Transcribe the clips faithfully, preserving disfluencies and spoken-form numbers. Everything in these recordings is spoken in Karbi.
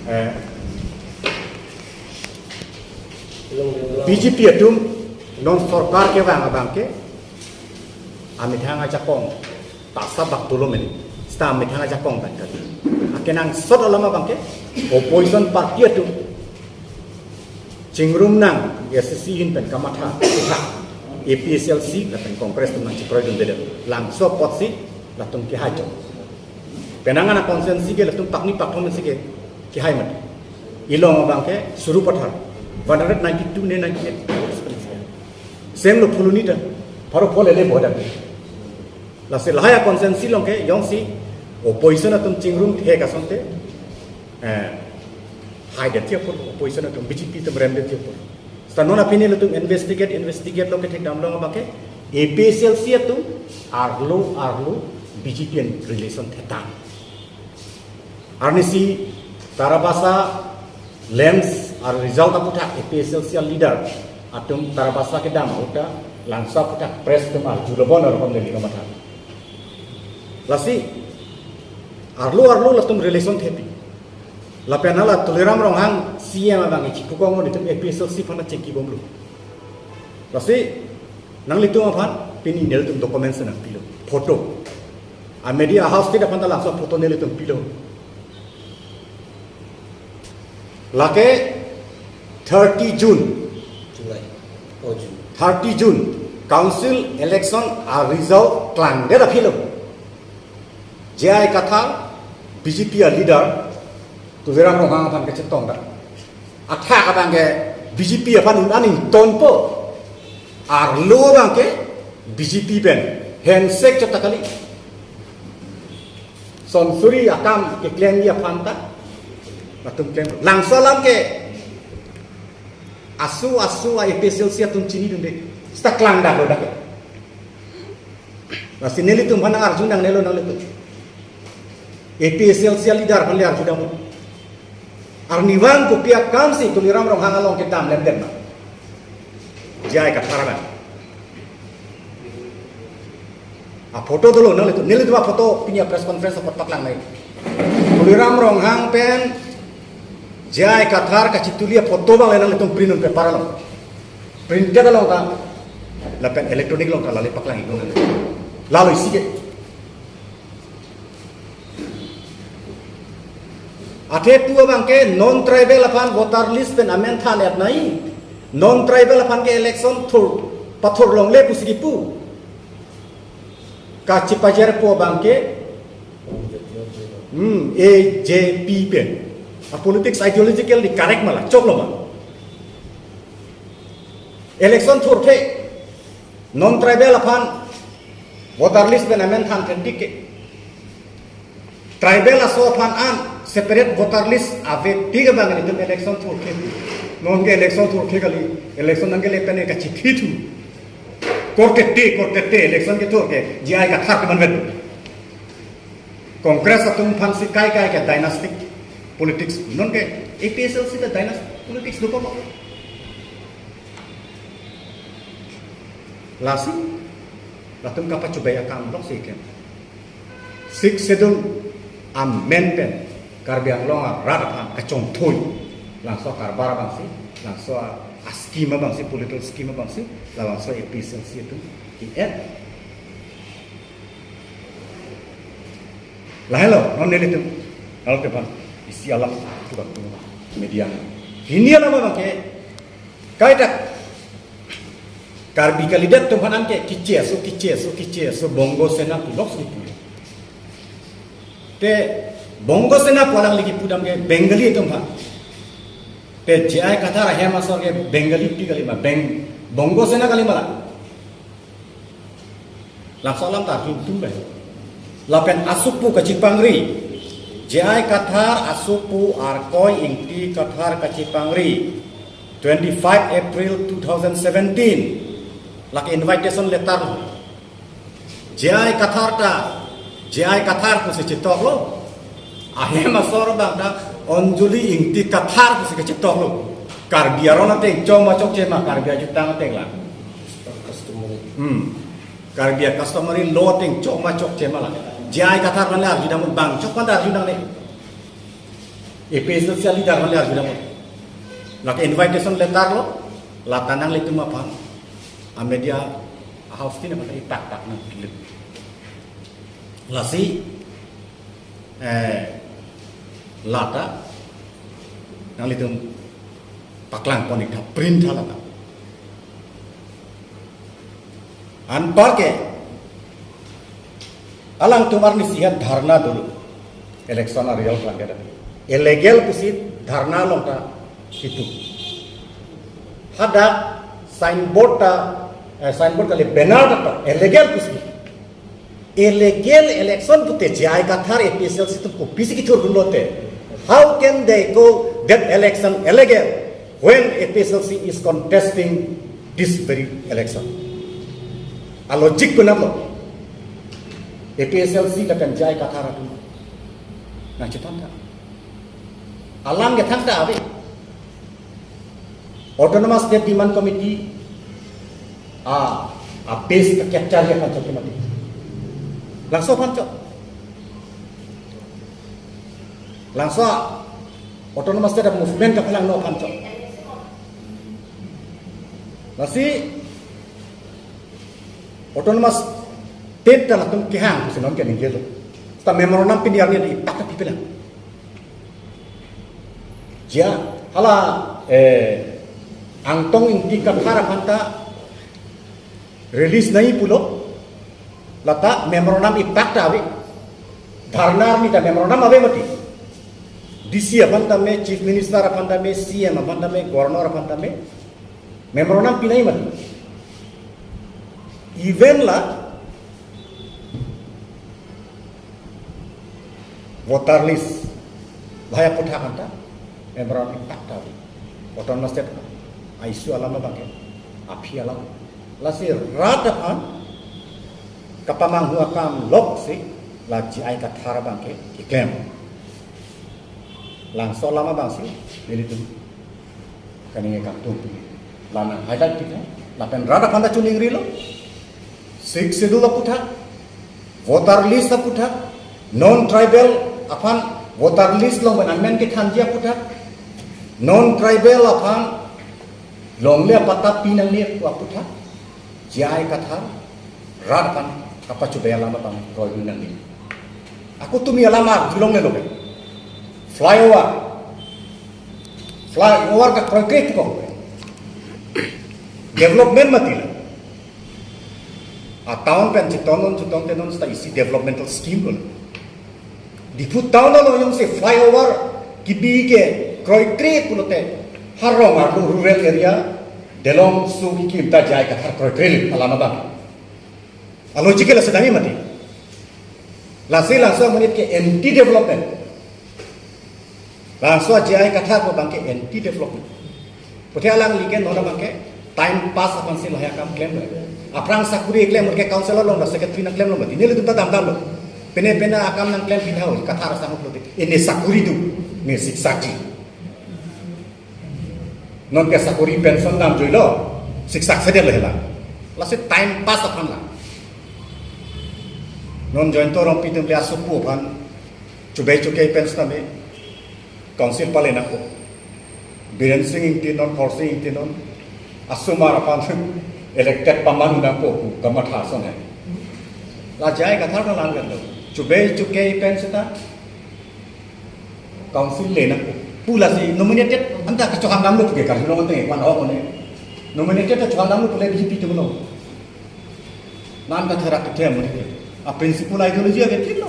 Eh, B J P atum non sorkar kevang abang ke amethang ajakong ta asap bak dolo mene. Seta amethang ajakong kan kan. Akenangsot alam abang ke opposition party atum chingrum nang S C C ahin pen kamatha, A P H L C lapen Congress atum nangchekroidunde, labangso apotsi latum kehai chot. Penang an a-constituency ke latum pakni pakthom si ke kehai mat. Ilong abang ke Sarupathar, one hundred ninety-two ne ninety-eight. Same lo Phuloni ta, pharo pho lele bodak. Lasi lahai a-constituency along ke jongsi opposition atum chingrum thek asonte, eh, haidet apor, opposition atum, B J P atum remdet apor. Seta non aphi nelitum investigate, investigate lo kethekdam long abang ke A P H L C atum arlo arlo B J P pen relation thektang. Arnisi Tarabasa LAMPS a-result aphuthak A P H L C a-leader atum Tarabasa kedam ahut ta labangso aphuthak press atum arjulo bon arokom neli kamatha. Lasi arlo arlo latum relation thepi. Lapen hala Tuliram Ronghang C E M abang ichipu kong nelitum A P H L C aphan chingki bomlo. Lasi nanglitum aphan pini nelitum documents nangpilo. Photo. A-media house state aphan ta labangso photo nelitum pilo. Lake thirty June. July. Oh, June. Thirty June. Council election a-result klangdet aphi lo. J I Kathar, B J P a-leader, Tuliram Ronghang aphan kachetong dak. Athak abang ke B J P aphan un aning tonpo. Arlo abang ke B J P pen handshake chot ta kali. Son suri akam keklem ji aphan ta latum klem. Labangso alam ke asu asu a-A P H L C atum chinidunde. Seta klangdaklo dak. Lasi nelitum aphan nang-arju nangnelo nanglitum. A P H L C a-leader aphan le arjudamnon. Arnivang kopi akamsi Tuliram Ronghang along kedam lemdem ma. J I Kathar abang. A-photo dolo nanglitum. Nelitum a-photo pini a-press conference apot paklang nai. Tuliram Ronghang pen J I Kathar kachituli a-photo abang le nanglitum print un paper along. Printed along ta, lapen electronic along ta lale paklang iknon. Lalo isi ke. Athe pu abang ke non-tribal aphan voter list pen amen than-et nai. Non-tribal aphan ke election thur, pathur longle pusi kipu. Kachipajerpo abang ke, hmm, A J P pen. A-politics ideologically correct ma la, choklo ma. Election thurthe, non-tribal aphan voter list pen amen than thekthe ke, tribal aso aphan an separate voter list ave tik abang nelitum election thurthe. Non ke election thurthe kali, election nangkele pen kachithithu. Korte te, korte te, election kethur ke, J I Kathar ke manvet. Congress atum aphansi kai kai ke dynastic politics. Non ke A P H L C ke dynastic politics do kok. Lasi, latum kapachubai akam loksi ke. Sixth Schedule amen pen Karbi Anglong arat aphan kachongthui. Labangso karbar abangsi, labangso a-scheme abangsi, political scheme abangsi, labangso A P H L C atum ke-en. Lahelo, non nelitum, lalo ke bang, isi alam, tukang media. Hini alam abang ke, kaita Karbi kalidet atum aphan ke kiche aso, kiche aso, kiche aso, Bongo Sena puloksi kipu. Te Bongo Sena pu alangli kipudam ke Bengali atum aphan. Te J I Kathar ahem asor ke Bengali pi kali ma, Beng-, Bongo Sena kali ma la. Labangso alam ta tum tum bai. Lapen asopo kachipangri. J I Kathar asopo Arkoi Ingti Kathar kachipangri. Twenty-five April two thousand seventeen. Lake invitation letter. J I Kathar ta, J I Kathar pusi chetoklo. Ahem asor abang ta Anjali Ingti Kathar pusi kachetoklo. Karbi aron ateng chok ma chokche ma, Karbi ajutang ateng la. Customary. Hmm. Karbi a-customary law ateng chok ma chokche ma la. J I Kathar aphan le arjudam, bang chok aphan ta arju nangne. A P H L C a leader hale arjudam. Lake invitation letter lo, lata nanglitum aphan a media house tin aphan itak tak nangpilik. Lasi, eh, lata nanglitum paklang pon ik tha, print tha lata. Anparke alangtum arnisi ha dharna dolo, election a-result langke. Illegal pusi dharna along ta kitu. Hadak signboard ta, eh, signboard kali, banner ta, ta illegal pusi. Illegal election pute J I Kathar A P H L C atum kopisi kithurdun lote, how can they call that election illegal when A P H L C is contesting this very election? A logic konatlo? A P H L C lapen J I Kathar atum nangchethan tha. Alang kethang ta ave. Autonomous State Demand Committee a, a base ka capture ya kan chok mati. Langso aphan chok. Langso Autonomous State Movement kapalangno aphan chok. Lasi Autonomous State ta latum kehang pusi non ke ningjelo. Seta memorandum pini arni di tak pipelang. Ja, hala, eh, Angtong Ingti Kathar aphan ta release nangji pulo, lata memorandum ipak ta ave. Dharna arni ta memorandum ave mati. D C aphan tame, Chief Minister aphan tame, C M aphan tame, Governor aphan tame, memorandum pinangji mati. Even la voter list lahai aputhak anta memorandum ipak ta ave. Autonomous State a-issue alam abangke, aphi alam. Lasi rat aphan kapamanghu akam loksi la J I Kathar abangke keklem. Langso alam abangsi nelitum kaningje kangtung. La nang-highlight kita, lapen rat aphan ta chiningrilo. Sixth Schedule aputhak, voter list aputhak, non-tribal aphan voter list along amendment kethanji aputhak, non-tribal aphan longle apatta pinangne aputhak, J I Kathar rat aphan kapachobei alam abang kroidun nangne. Ako tumi alam arjulonglelo ke. Flyover. Flyover ka kroikre ko. Development mati la. A-town pen chetongnon chetongtenon seta isi developmental scheme lo. Diphu town along jongsi flyover kebi ke kroikre pulote, ha rong arlo rural area, delong su kekim ta J I Kathar kroikre alam abang. A logic ke la sedang mati. Lasi langso amonit ke anti development. Langso J I Kathar pu abangke anti development. Puthe alangli ke non abangke time pass aphansi lahai akam klemlo. Aphrang sakuri klem ke council along ta secretary nangklemlo mati. Nelitum ta damdamlo. Pine pine akam nangklem pine ho, Kathar asang pulote. Ini sakuri do, ne siksak ji. Non ke sakuri pension damjuilo, siksak sedet lahai la. Lasi time pass aphan la. Non Jayanta Rongpi atum le asopo aphan chobei chokei pen sitame council pale nangkok. Biren Singh Ingti non, Khorsing Ingti non, asomar aphan elected pamanghu nangkok pu kamatha ason he. La J I Kathar ta lang kan lo. Chobei chokei pen sita council le nangkok. Pu lasi nominated anta kachohang damlo pu ke Karbi Anglong ateng wan ho kone. Nominated ta chohang damlo pule B J P atum lo. Nang katherak kethe amonit ke. A-principle, ideology ave thiklo.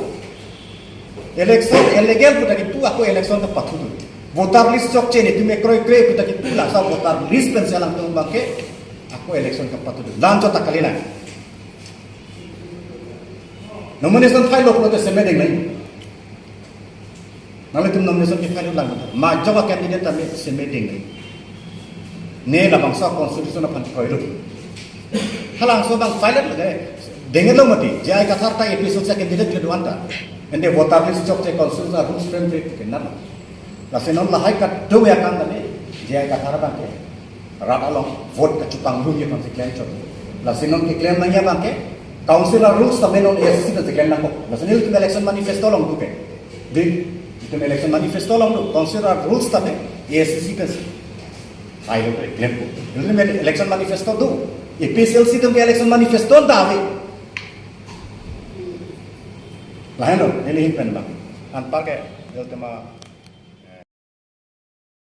Election illegal pu ta kipu, ako election ta pathu do. Voter list chokche ne tumi kroikre pu ta kipu, langso voter list pensi alangtum abangke ako election kapathu do. Langcho ta kali lang. Nomination file lo pulote seme deng nai. Nanglitum nomination ke-file lang. Majok a-candidate tame seme deng nai. Ne labangso constitution aphan kroilo. Halangso abang file lo de. Denglo mati. J I Kathar ta A P H L C a-candidate le do-an ta. Ante voter list chokche constitution rules frame ke nang. Lasi non lahai kadokave akam tame J I Kathar abangke rat along vote kachepangrum aphansi klem chot. Lasi non keklem nangji abangke council a-rules tame non A I C C aphansi klem nangkok. Lasi nelitum election manifesto along do ke. Di Itum election manifesto along do, constitution rules tame, A I C C pen si. Ai lo pe, klempo. Itum election manifesto do, A P H L C atum ke election manifesto ta ave. Lahenlo, neli ahin pen bang. Anparke, itum tema